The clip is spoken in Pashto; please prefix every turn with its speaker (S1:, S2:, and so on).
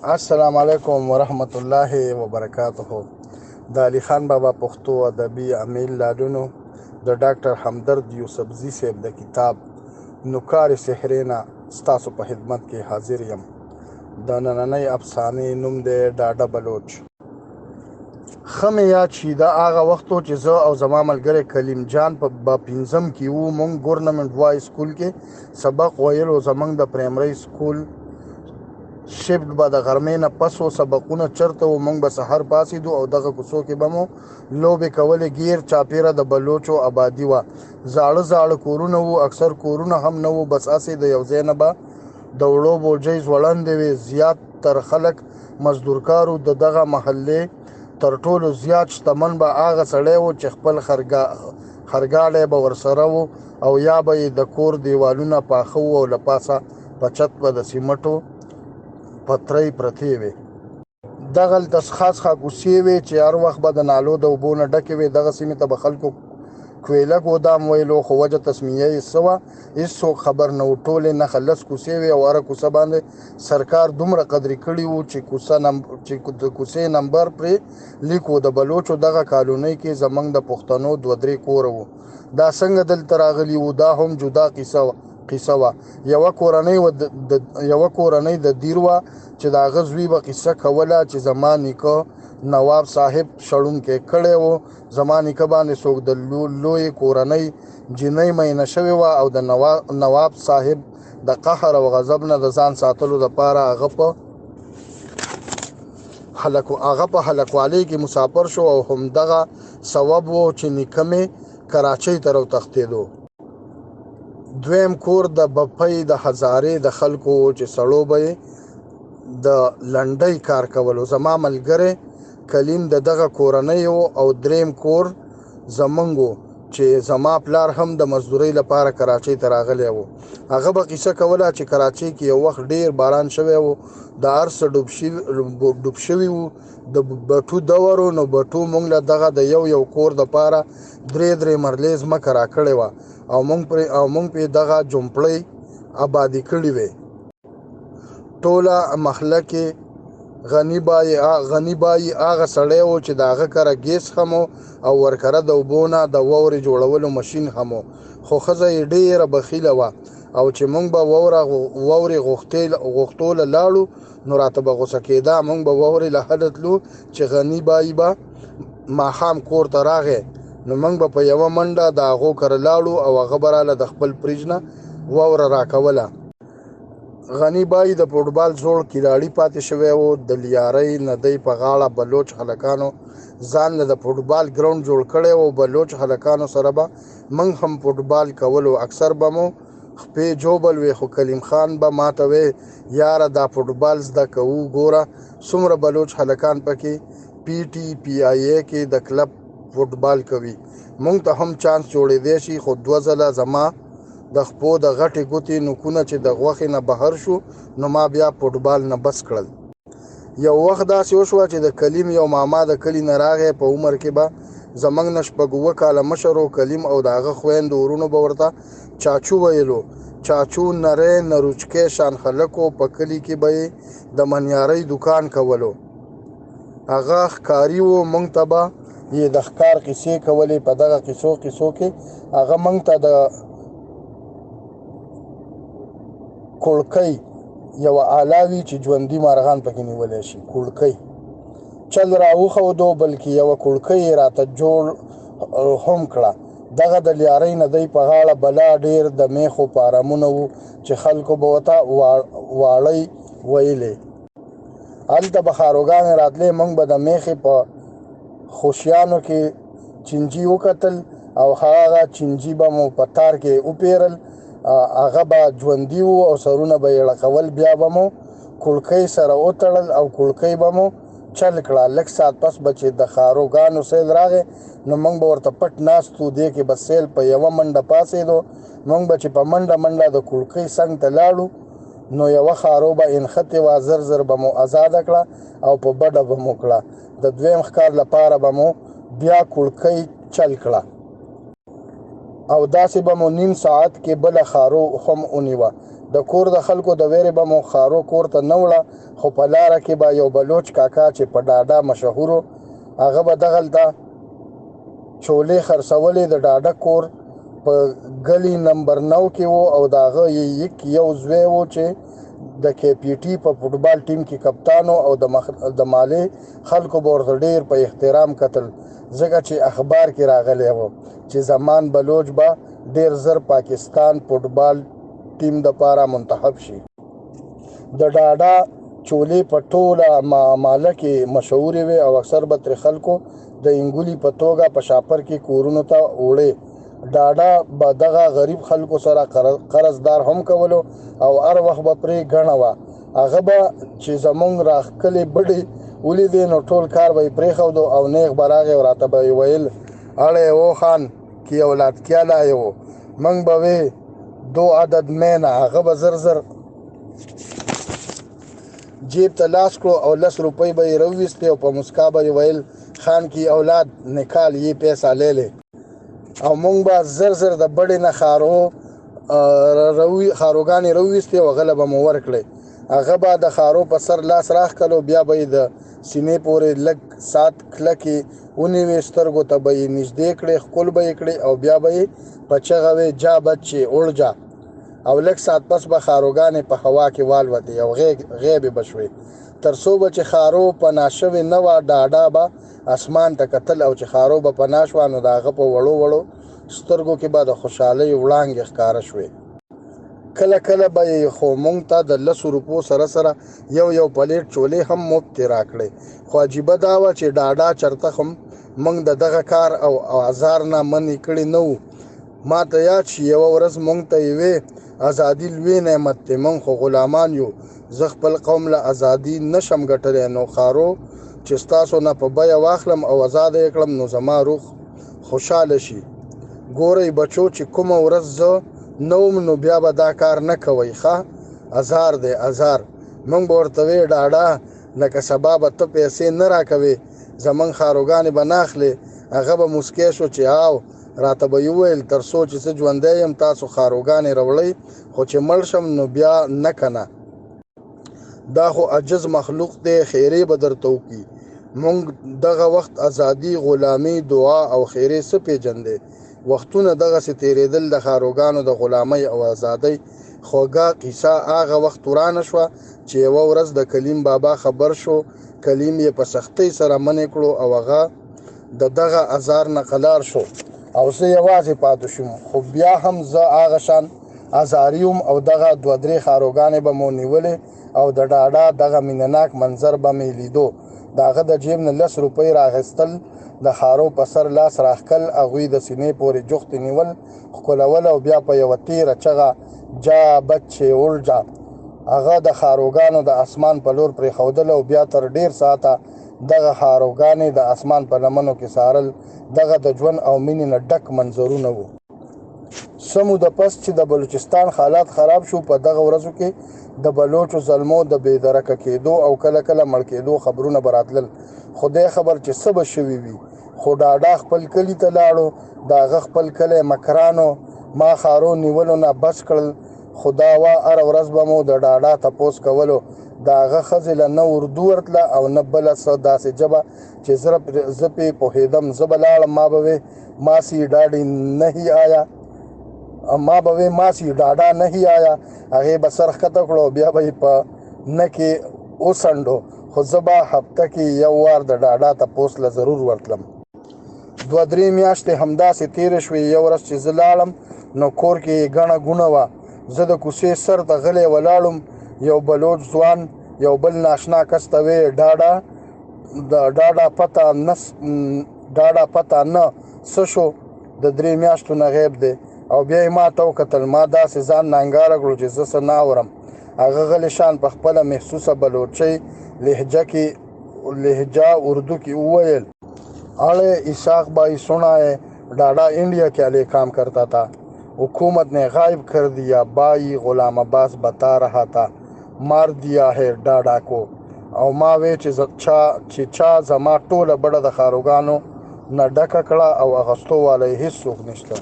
S1: السلام علیکم ورحمت الله وبرکاته. د علي خان بابا پښتو ادبي امیل لالونو د ډاکټر همدرد یوسفزي صاحب د کتاب نوکار سحرې نه ستاسو په خدمت کې حاضر یم. د نننۍ افسانې نوم دی ډاډه بلوچ. ښه مې یاد شي، دا هغه وخت و چې زه او زما ملګری کلیم جان په به پنځم کې وو. مونږ ګورنمنټ وای سکول کې سبق ویلو. زمونږ د پرایمري سکول شفټ به د غرمې نه پس و. سبقونه چرته وو؟ مونږ به سحر پاڅېدو او دغه کوڅو کې به مو لوبې کولې. ګیر چاپیره د بلوچو آبادي وه، زاړه زاړه کورونه وو، اکثر کورونه هم نه وو، بس هسې د یو ځای نه به د وړو بوجۍ ځوړندې وې. زیات تر خلک مزدورکار وو. د دغه محلې تر ټولو زیات شتمن به هغه سړی و چې خپل خرګاډی به ورسره و او یا به یې د کور دیوالونه پاخه وو او له پاسه په چت به د سیمټو پترۍ پرتې وې. دغلته څښا څښا کوڅې وې چې هر وخت به د نالو د اوبو نه ډکې وې. دغه سیمې ته به خلکو کویله ګودام ویلو، خو وجه تسمیه یې څه وه هیڅوک خبر نه وو. ټولې نښه لس کوڅې وې او هره کوڅه باندې سرکار دومره قدرې کړي وو چې کوڅه چې د کوڅې نمبر پرې لیک وو. د بلوچو دغه کالونۍ کې زمونږ د پښتنو دوه درې کوره وو. دا څنګه دلته راغلي وو دا هم جدا قصه وه. یوه کورنۍ وه د یوه کورنۍ د دیر وه چې د هغه زوی به قصه کوله چې زما نیکه نواب صاحب شړونکی کړی و. زما نیکه باندې څوک د لویې کورنۍ جینۍ مینه شوې وه او د نواب صاحب د قهر او غضب نه د ځان ساتلو لپاره هغه په هلکوالۍ کې مسافر شو او همدغه سبب و چې نیکه مې کراچۍ ته راوتښتېدو. دویم کور د بپۍ د هزارې د خلکو و چې سړو به یې د لنډۍ کار کولو. زما ملګری کلیم د دغه کورنۍ و او دریم کور زمونږ و چې زما پلار هم د مزدورۍ لپاره کراچۍ ته راغلی و. هغه به قصه کوله چې کراچۍ کې یو وخت ډیر باران شوی و، د هر څه ډوب شوي وو. د بټو دور و، نو بټو مونږ له دغه د یو یو کور د پاره درې درې مرلې ځمکه راکړې وه او مونږ پرې دغه جومپړۍ آبادې کړې وې. ټوله محله کې غني بای هغه سړی و چې د هغه کره ګیس هم و او ورکره د اوبو نه د واورې جوړولو ماشین هم و، خو ښځه یې ډېره بخیله وه او چې مونږ به واورې غوښتو له لاړو نو راته به غوسه کېده. مونږ به واورې له هله تلو چې غني بای به ماښام کور ته راغی، نو مونږ به په یوه منډه د هغو کره لاړو او هغه به راله د خپل فریج نه واوره راکوله. غني بای د فوټبال زوړ کلاړي پاتې شوی و. د لیارۍ ندۍ په غاړه بلوچ هلکانو ځان له د فوټبال ګراوند جوړ کړی و. بلوچ هلکانو سره به موږ هم فوټبال کولو، اکثر به مو خپې جوبل وې، خو کلیم خان به ماته وی یاره دا فوټبال زده کوو، ګوره څومره بلوچ هلکان پکې پي ټي پي آی ای کې د کلب فوټبال کوي، مونږ ته هم چانس جوړېدی شي. خو دوه ځله زما د خپو د غټې ګوتې نوکونه چې د غوښې نه بهر شو نو ما بیا فوټبال نه بس کړل. یو وخت داسې وشوه چې د کلیم یو ماما د کلي نه راغی. په عمر کې به زمونږ نه شپږ اووه کاله مشر و. کلیم او د هغه خویندو ورونو به ورته چاچو ویلو. چاچو نری نروچکی شان هلک و. په کلي کې به یې د منیارۍ دوکان کولو. هغه ښکاري و، مونږ ته به یې د ښکار قصې کولې. په دغه قصو قصو کې هغه مونږ ته د کوړکۍ یوه آله وي چې ژوندي مارغان پکې نیولی شي، کوړکۍ چل راوښودو، بلکې یوه کوړکۍ یې راته جوړ هم کړه. دغه د لیارۍ ندۍ په غاړه بلا ډېر د میخو فارمونه وو چې خلکو به ورته واړۍ ویلې. هلته به خاروګانې راتلې، موږ به د میخې په خوشیانو کې چینجي وکتل او هغه چینجي به مو په تار کې وپیرل. هغه به ژوندي وو او سرونه به یې ړقول. بیا به مو کړکۍ سره وتړل او کړکۍ به مو چل کړه. لږ ساعت پس به چې د خاروګانو سیل راغی نو موږ به ورته پټ ناست وو. دې کې به سیل په یوه منډه پاڅېدو. موږ به چې په منډه منډه د کړکۍ څنګ ته لاړو نو یوه خارو به انښتې وه، زر زر به مو ازاده کړه او په بډه به مو کړه. د دویم ښکار لپاره به مو بیا کړکۍ چل کړه او داسې به مو نیم ساعت کې بله خارو هم ونیوه. د کور د خلکو د ویرې به مو خارو کور ته نه وړه، خو په لاره کې به یو بلوچ کاکا چې په ډاډه مشهور و، هغه به دغلته چولې خرڅولې. د ډاډه کور په ګلی نمبر 9 کې وو او د هغه یې یو زوی و چې د کې پی ټي په فوټبال ټیم کې کپتان او د مالې خلکو به ورته ډیر په احترام کتل، ځکه چې اخبار کې راغلی و چې زمان بلوچ به ډیر زر پاکستان فوټبال ټیم د پاره منتخب شي. د ډاډا چولې په ټوله ماله کې مشهورې وې او اکثر به ترې خلکو د انګولي په توګه په شاپر کې کورونو ته وړې. ډاډا به دغه غریب خلکو سره قرضدار هم کولو او هر وخت به پرې ګڼه وه. هغه به چې زمونږ راښکلې بډې ولیدې نو ټول کار به یې پرېښودو او نیغ به راغی او راته به یې ویل، اړی او خان کی اولاد کیا لایې و؟ موږ به وې دو عدد مینه. هغه به زر زر جیب ته لاس کړو او 10 روپۍ به یې راوویستې او په مسکا به یې ویل، خان کی اولاد نکال یې پیسه لې. او مونږ به زر زر د بډې نه خاروګانې راوویستې او هغه له به مو ورکړې. هغه به د خارو په سر لاس راښکلو، بیا به یې د سینې پورې لږ ساعت کلکې ونیوې، سترګو ته به یې نږدې کړې، ښکل به یې کړې او بیا به یې په چغه وې، جا بچې اوړ جا. او لږ ساعت پس به خاروګانې په هوا کې والوتې او غیبې به شوې. تر څو به چې خارو پناه شوې نه وه، ډاډا به اسمان ته کتل او چې خارو به پناه شوه نو د هغه په وړو وړو سترګو کې به د خوشحالۍ وړانګې ښکاره شوې. کله کله به یې خو مونږ ته د 10 روپو سره سره یو یو پلیټ چولې هم مفتې راکړې. خو عجیبه دا وه چې ډاډا چرته هم مونږ د دغه کار او ازار نه منې کړي نه وو. ما ته یاد شي یوه ورځ مونږ ته یې وې، ازادي لوی نعمت دی، مونږ خو غلامان یو، زه خپل قوم له ازادي نشم ګټلی، نو خارو چې ستاسو نه په بیه واخلم او ازاده یې کړم نو زما روح خوشحاله شي. ګورئ بچو چې کومه ورځ زه نه وم نو بیا به دا کار نه کوئ، ښه ازار دی ازار. مونږ به ورته وې، ډاډه لکه سبا به ته پیسې نه راکوې، زمونږ خاروګانې به نه اخلې. هغه به موسکی شو چې آو، راته به یې وویل تر څو چې زه ژوندی یم تاسو خاروګانې راوړئ، خو چې مړ شم نو بیا نه کنه. دا خو عجز مخلوق دی، خیرې به درته وکړي. مونږ دغه وخت ازادي، غلامي، دعا او خیرې څه پېژندې. وختونه دغسې تېرېدل. د خاروګانو د غلامۍ او ازادۍ خوږه قصه هغه وخت ورانه شوه چې یوه ورځ د کلیم بابا خبر شو. کلیم یې په سختۍ سره منې کړو او هغه د دغه ازار نه قلار شو او زه یوازې پاتې شوم. خو بیا هم زه هغه شان ازاري وم او دغه دوه درې خاروګانې به مو نیولې او د ډاډا دغه مینهناک منظر به مې لیدو. د هغه د جیب نه 10 روپۍ راغستل، د خارو په سر لاس راښکل، هغوی د سینې پورې جوختې نیول، ښکلول او بیا په یوه تیره چغه جا بچې اوړ جا هغه د خاروګانو د اسمان په لور پرېښودل او بیا تر ډیر ساعته دغه خاروګانې د اسمان په لمنو کې څارل. دغه د ژوند او مینې نه ډک منظرونه وو. څه موده پس چې د بلوچستان حالات خراب شو، په دغه ورځو کې د بلوچو زلمو د بې درکه کېدو او کله کله مړ کېدو خبرونه به راتلل. خدای خبر چې څه به شوي وي. خو ډاډا خپل کلي ته لاړو. د هغه خپل کلی مکرانو. ما خارو نیولو نه بس کړل، خو دا وه هره ورځ به مو د ډاډا تپوس کولو. د هغه ښځې له نه اردو ورتله او نه بله څه داسې ژبه چې زه پرې پوهېدم. زه به لاړم، ما به وې ماسی ډاډي نهي آیا، ما به وې ماسی ډاډا نهي آیا. هغې به سر ښکته کړو، بیا به یې په نه کې وڅنډو. خو زه به هفته کې یو وار د ډاډا تپوس له ضرور ورتلم. دوه درې میاشتې همداسې تېرې شوې. یو ورځ چې زه لاړم نو کور کې یې ګڼه ګوڼه وه. زه د کوڅې سر ته غلی ولاړم. یو بلوچ ځوان یو بل ناشنا کس ته وې، ډاډا د ډاډا پته نه، ډاډا پته نه څه شو، د 3 میاشتو نه غیب دی. او بیا یې ما ته وکتل. ما داسې ځان نانګاره کړو چې زه څه نه اورم. هغه غلی شان په خپله محسوسه بلوچۍ لهجه اردو کې وویل، اڑے اسحاق بھائی سنا ہے ڈاڈا انڈیا کے لیے کام کرتا تھا، حکومت نے غائب کر دیا، بھائی غلام عباس بتا رہا تھا مار دیا ہے ډاډا کو. او ما وې چې چا زما ټوله بډه د خاروګانو نه ډکه کړه او اغستو والی هیڅ څوک نشته.